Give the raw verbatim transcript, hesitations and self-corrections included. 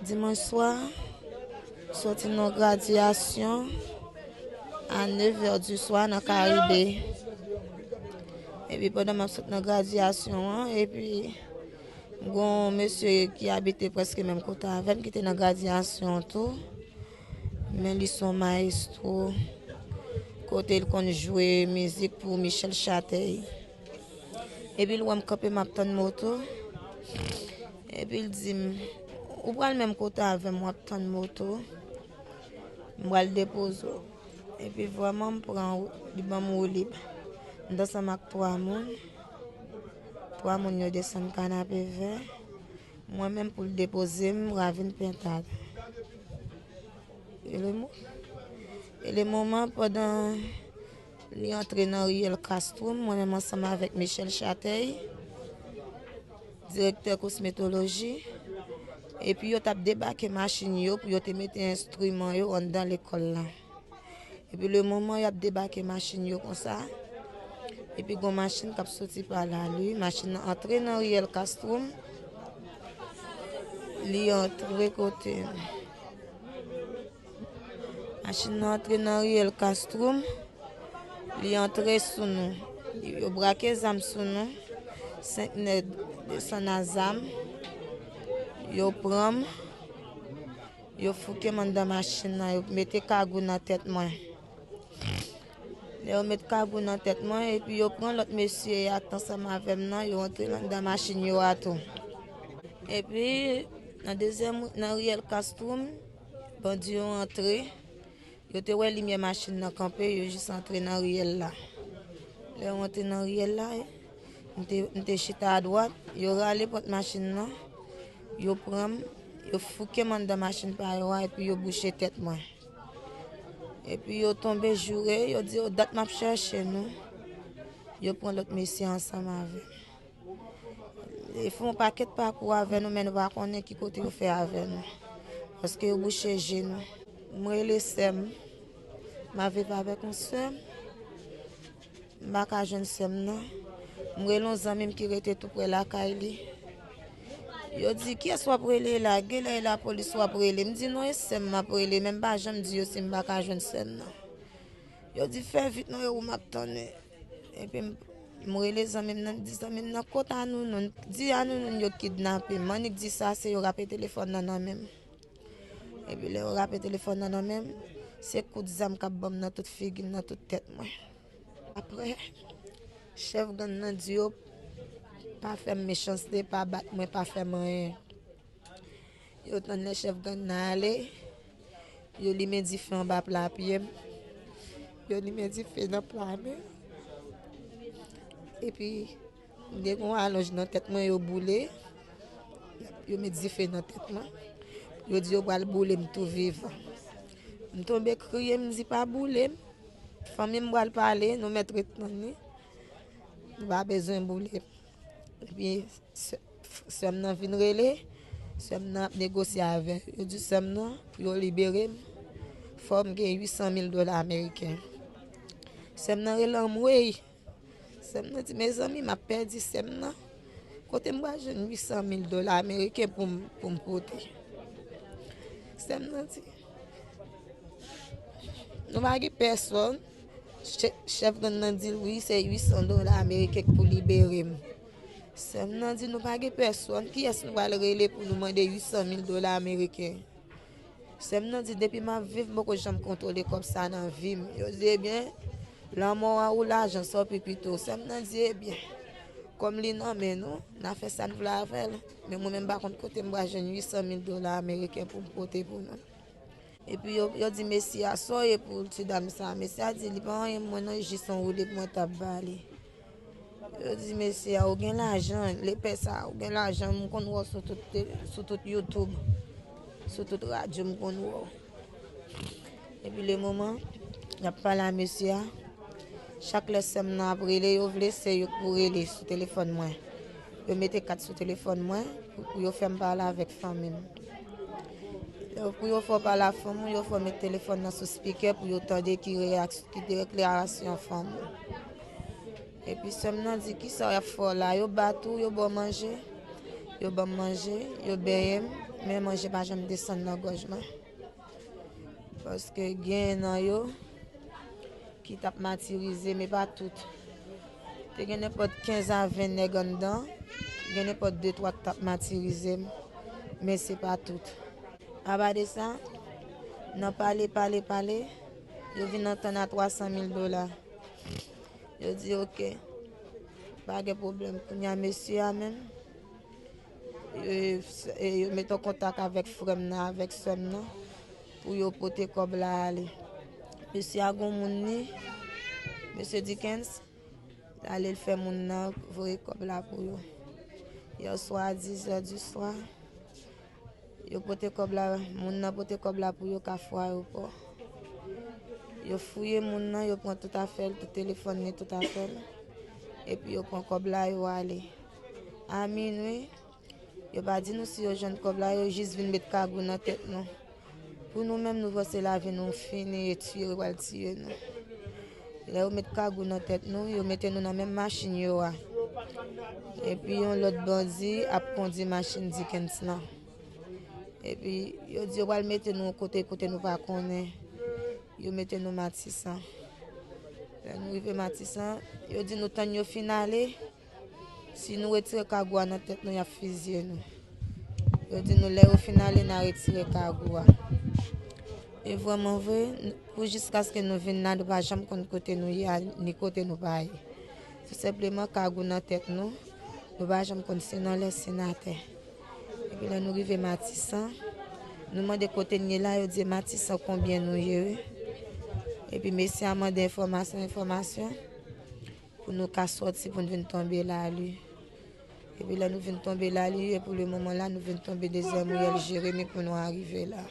Dimanch swa, soti nan gradyasyon a nevè di swa nan Karibe. Epi pandan m ap sot nan gradyasyon an, epi gon mesye ki abite prèske menm kote avè m ki te nan gradyasyon an tou. Men li se yon mayestwo, kote l konn jwe mizik pou Michel Chatèy. Epi l wè m kanpe, m ap tann moto. Epi l di m, "Ou pral menm kote avè m, w ap tann moto. M pral depoze w." Epi vrèman, m pran, li ban m woulib. M t ansanm ak twa moun. Twa moun yo desann Kanapevè. Mwen menm pou l depoze m, Ravin Pentad. E le mo-, e le moman, pandan li antre nan riyèl Castrum, mwen menm ansanm avèk Michel Chatèy, direktè kosmetoloji, epi yo t ap debake machin yo pou yo te mete enstriman yo anndan lekòl la. Epi le moman y ap debake machin yo konsa, epi gon machin k ap soti pa lari, machin nan antre nan riyèl Castrum, li antre kote. Machin nan antre nan riyèl Castrum, li antre sou nou. Yo brake zam sou nou, senk nèg desann a zam, yo pran m, yo fouke m anndan machin nan, yo mete kagou nan tèt mwen. Lè yo met kagou nan tèt mwen, epi yo pran lòt mesye a k t ansanm avè m nan, yo antre anndan machin yo a tou. Epi, nan dezyèm, nan riyèl Castrum, bandi yo antre, yo te wè limyè machin nan kanpe, yo jis antre nan riyèl la. Lè yo antre nan riyèl la, m te, m te chita adwat, yo rale pòt machin nan, yo pran m, yo fouke m anndan machin pa yo a, epi yo bouche tèt mwen. Epi yo tonbe joure, yo di yo dat m ap chèche nou. Yo pran lòt mesye ansanm avè m. Yo fè yon pakèt pakou avè nou, men nou pa konnen ki kote yo fè avè nou. Paske yo bouche je nou. M rele sè m. M ap viv avèk yon sè m. M pa ka jwenn sè m nan. M rele yon zanmi m ki rete tou prè lakay li. Yo di, "Kiyès w ap rele la? Genlè e lapolis w ap rele." M di, "Non, e sè m m ap rele, men m pa janm di yo si m pa ka jwenn sè m nan." Yo di, "Fè vit non, e ou m ap tann." Epi m, m rele zanmi m nan, m di, "Zanmi m nan, kote Anounoun?" Di Anounoun yo kidnape m. M annik di sa, se yo rape telefòn nan nan men m. Epi lè yo rape telefòn nan nan men m, se kout zam k ap ban m nan tout figi m, nan tout tèt mwen. Apre, chèf gang nan di yo pa fè m mechanste, pa bat mwen, pa fè m anyen. Yo tann lè chèf gang nan ale, yo limen dife anba pla pye m, yo limen dife nan pla men m. Epi, m gen yon alonj nan tèt mwen, yo boule, yo met dife nan tèt mwen. Yo di yo pral boule m tou vivan. M tonbe kriye, m di, "Pa boule m. Fanmi m pral pale, nou mèt ret tann li. Nou pa bezwen boule m." Epi, sè, sè m nan vin rele, sè m nan ap negosye avè yo. Yo di sè m nan, pou yo libere m, fò m gen uit san mil dola ameriken. Sè m nan rele anmwey. Sè m nan di, "Mezanmi, m ap pèdi sè m nan. Kote m pral jwenn uit san mil dola ameriken pou m, pou m pote?" Sè m nan di, "Nou pa gen pèsonn." Chè-, chèf gang nan di l, "Wi, se uit san dola ameriken k pou libere m." Sè m nan di, "Nou pa gen pèsonn. Kiyès nou pral rele pou nou mande uit san mil dola ameriken?" Sè m nan di, "Depi m ap viv, m poko janm kontwole kòb sa nan vi m." Yo di, "Ebyen, lanmò a ou lajan, sa w pi pito." Sè m nan di, "Ebyen, kòm li nan men nou, n a fè sa n vle avè l. Men mwen menm, m pa konn kote m pral jwenn uit san mil dola ameriken pou m pote pou nou." Epi yo, yo di mesye a, "Sa w ye pou ti dam sa a?" Mesye a di, "Li pa anyen mwen non, jis yon woulib mwen t ap ba li." Yo di mesye a, "Ou gen lajan, lepè sa, ou gen lajan, m konn wè w sou tout te-, sou tout YouTube, sou tout radyo, m konn wè w." Epi le moman y ap pale a mesye a, chak lè sè m nan ap rele, yo vle se yo k pou rele sou telefòn mwen. Yo mete kat sou telefòn mwen pou, pou yo fè m pale avèk fanmi m. Lè pou yo fè w pale a fanmi w, yo fè w met telefòn nan sou spikè pou yo tande ki reyaksyon, ki deklarasyon fanmi w. Epi sè m nan di, "Kisa y ap fè w la?" Yo bat ou, yo ba w manje. Yo ban m manje, yo benyen m, Men manje pa janm desann nan gòj mwen. Paske gen nan yo ki t ap matirize m, e pa tout. Te gen nenpòt kenz a ven nèg anndan, gen nenpòt de twa k t ap matirize m, men se pa tout. Apa de sa, nan pale, pale, pale, yo vin antann a twa san mil dola. Yo di, "Oke, pa gen pwoblèm." Kounye a, mesye a menm, e, e, yo mete an kontak avèk frè m nan, avèk sè m nan, pou yo pote kòb la ale. Mesye a gon moun li, mesye Dickens, l ale l fè moun nan voye kòb la pou yo. Yè swa a dis zè di swa, yo pote kòb la, moun nan pote kòb la pou yo Kafou Ayewopò. Yo fouye moun nan, yo pran tout afè l, tout telefòn li, tout afè l. Epi yo pran kòb la, yo ale. A minwi, yo pa di nou si yo jwenn kòb la, yo jis vin met kagou nan tèt nou. Pou nou menm, nou panse lavi nou fini, e tiye yo pral tiye nou. Lè yo met kagou nan tèt nou, yo mete nou nan menm machin yo a. Epi yon lòt bandi ap kondi machin Dickens lan. Epi yo di yo pral mete nou yon kote, kote nou pa konnen. Yo mete nou Matisan. Lè nou rive Matisan, yo di nou tann yo fin ale. Si nou retire kagou a nan tèt nou, y ap fizye nou. Yo di nou lè yo fin ale, n a retire kagou a. E vrèman vre, n-, pou jiskaske nou vin la, nou pa janm konn kote nou ye a, ni kote nou pa ye. Tou senpleman, kagou nan tèt nou, nou pa janm konn si nan lè, si nan atè. Epi lè nou rive Matisan, nou mande kote n ye la, yo di Matisan konbyen nou ye, wi. Epi mesye a mande enfòmasyon, enfòmasyon, pou nou ka sòti, pou n vin tonbe lari. Epi lè nou vin tonbe lari, e pou le moman la, nou vin tonbe dezyèm riyèl Jeremi pou nou arive la.